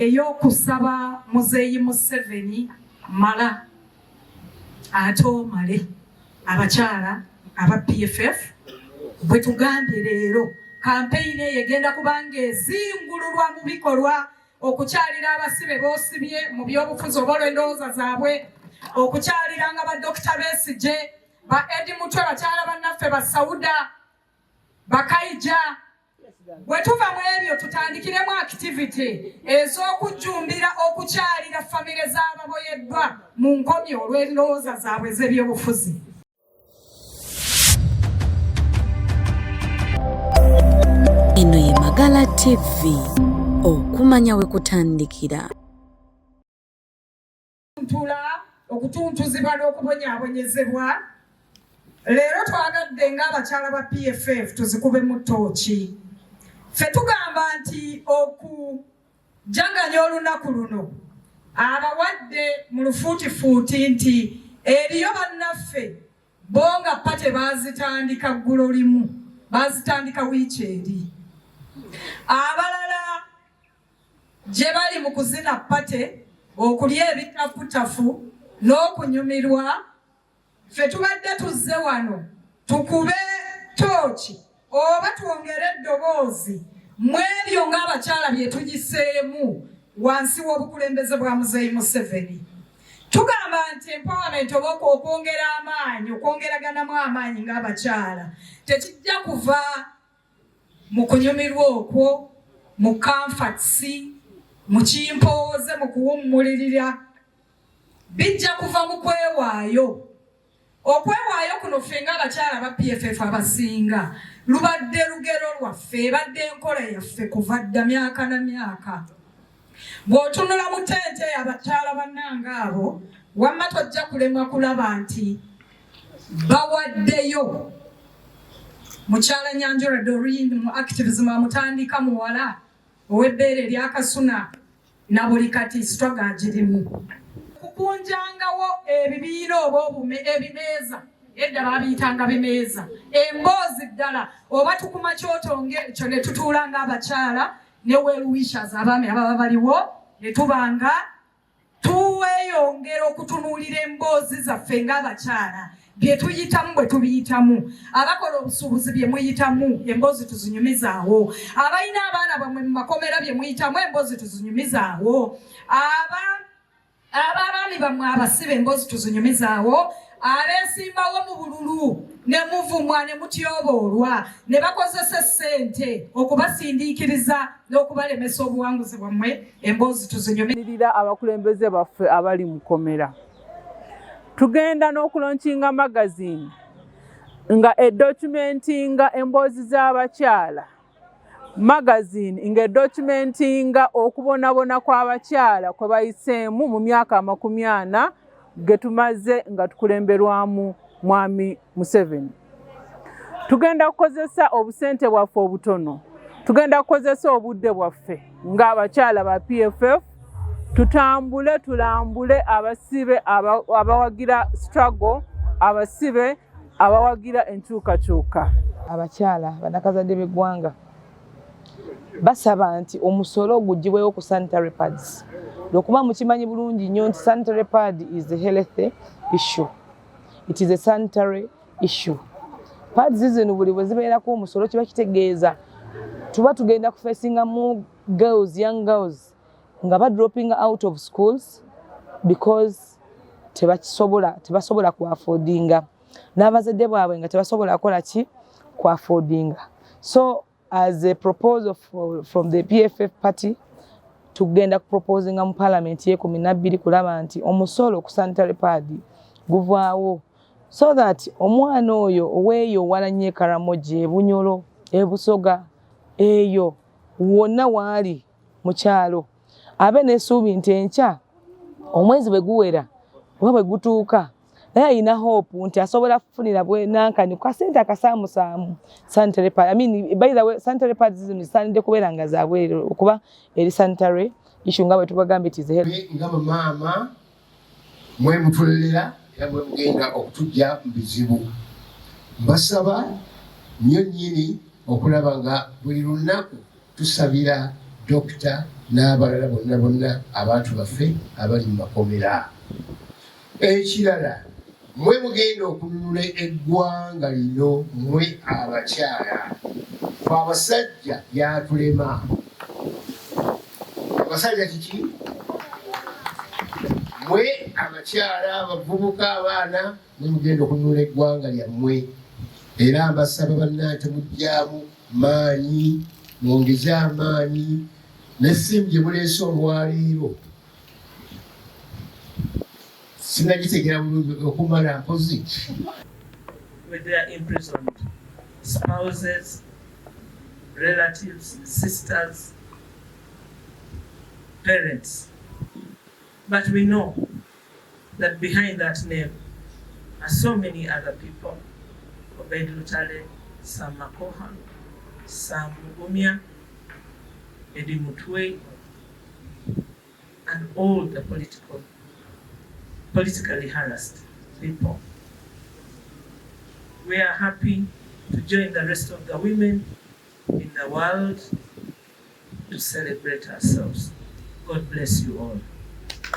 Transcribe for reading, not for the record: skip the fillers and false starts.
Ey'okusaba Muzeeyi Museveni mala ate omale. Abakyala aba PFF bwe tugambye leero, kampeyini eyo egenda kubanga ezingululwa mu bikolwa: okukyalira abasibe b'osibye mu byobufuzi oba olw'endowooza zaabwe, okukyaliranga ba Dokita Besigye, ba Eddie Mutwe, bakyala bannaffe ba Sauda Bakaija. Bwe tuva mu ebyo, tutandikiremu activity ez'okujjumbira okukyalira famire z'ababoyeddwa mu nkomyo olw'endowooza zaabwe ez'ebyobufuzi. Eno ye Magala TV, okumanya we kutandikira. Ntula okutuntuzibwa n'okubonyaabonyezebwa. Leero twagadde ng'abakyala ba PFF tuzikubemu ttooki. Ffe tugamba nti okujaganya olunaku luno abawadde mu lufuutifuuti nti eriyo bannaffe bo nga party baazitandika ggulo limu, baazitandika wiiki eri, abalala gye bali mu kuzina party, okulya ebitafutafu n'okunyumirwa. Ffe tubadde tuzze wano tukube tooki oba twongere eddoboozi mu ebyo ng'abakyala bye tugiseemu wansi w'obukulembeze bwa Muzeeyi Museveni. Tugamba nti empowerment oba okwongera amaanyi, okwongeraganamu amaanyi ng'abakyala tekijja kuva mu kunyumirwa okwo, mu comforts, mu kimpooze, mu kuwummulirira. Bijja kuva mu kwewaayo. Okwewaayo kuno ffe ng'abakyala ba PFF abasinga lubadde lugero lwaffe, ebadde enkola yaffe kuva dda, myaka na myaka. Bw'otunula mu tente abakyala bannange abo wamma, tojja kulemwa kulaba nti bawaddeyo. Mukyala Nyanjura Doreen mu activism amutandika muwala ow'ebbeere eryakasuna, na buli kati struggle agirimu. Kukunjangawo ebibiina oba ebimeeza, edda babiyitanga bimeeza, emboozi ddala oba tukuma kyoto ng'ekyo ne tutuula ng'abakyala ne well wishers, abaami ababa baliwo, ne tubanga tuweyongera okutunuulira emboozi zaffe ng'abakyala, bye tuyitamu bwe tubiyitamu, abakola obusuubuzi bye muyitamu, emboozi tuzinyumizaawo, abalina abaana bamwe mu makomera bye muyitamu, emboozi tuzinyumizaawo, aba abaami bammwe abasibe, emboozi tuzinyumizaawo, abeesimbawo mu bululu ne muvumwa ne mutyoboolwa ne bakozesa essente okubasindiikiriza n'okubalemesa obuwanguzi bwammwe, emboozi tuzinyumirira. Abakulembeze baffe abali mu kkomera, tugenda n'okulaunchinga magazine nga edocumentinga emboozi z'abakyala, magazine nga edocumentinga okubonabona kw'abakyala kwe bayiseemu mu myaka 40 ge tumaze nga tukulemberwamu Mwami Museveni. Tugenda kukozesa obusente bwaffe obutono, tugenda kukozesa obudde bwaffe ng'abakyala ba PFF, tutambule tulambule abasibe abawagira struggle, abasibe abawagira enkyukakyuka. Abakyala bannakazadde b'eggwanga basaba nti omusolo gugibwewo ku sanitary pads, lwokuba mukimanyi bulungi nnyo nti sanitary pad is a health issue, it is a sanitary issue. Pads zino buli bwe zibeerako omusolo, kiba kitegeeza tuba tugenda kufacinga mu girls, young girls nga ba dropping out of schools because tebakisobola, tebasobola kuaffordinga, n'abazadde baabwe nga tebasobola kukola ki, kuaffordinga. So as a proposal from the PFF party, tugenda kuproposinga mu parliament ye12 kulaba nti omusolo ku sanitary pad guvaawo, so that omwana oyo oweeyo owala nnyo eKaramoja, eBunyoro, eBusoga, eyo wonna waali mu kyalo, abe n'essuubi nti enkya omwezi bwe guwera oba bwe gutuuka, naye alina hope nti asobola kufunira bwenankani ku kasente akasaamusaamu sanitary pad. I mean, by the way, sanitary pads zino zisaanidde kubeera nga zabwerere okuba eri sanitary issue, nga bwe tubagambye it is health. Nga bamaama mwe mutulelera era mwe mugenda okutujja mu bizibu, mbasaba nnyo nnyini okulaba nga buli lunaku tusabira Dr. N'abalala bonna bonna, abantu baffe abali mu makomera. Ekirala, mwe mugenda okununula eggwanga lino, mwe abakyala. Fe abasajja byatulema. Abasajja kiki? Mwe abakyala, abavubuka, abaana, mwe mugenda okununula eggwanga lyammwe. Era mbasaba bannange, temugyamu maanyi, mwongeze amaanyi. N'essimu gye muleese olwaleero sinagitegera bulungi okumala mpozi. With their imprisoned spouses, relatives, sisters, parents. But we know that behind that name are so many other people: Obed Lutale, Sam Makoha, Sam Mugumya, Eddie Mutwe, and all the politically harassed people. We are happy to join the rest of the women in the world to celebrate ourselves. God bless you all.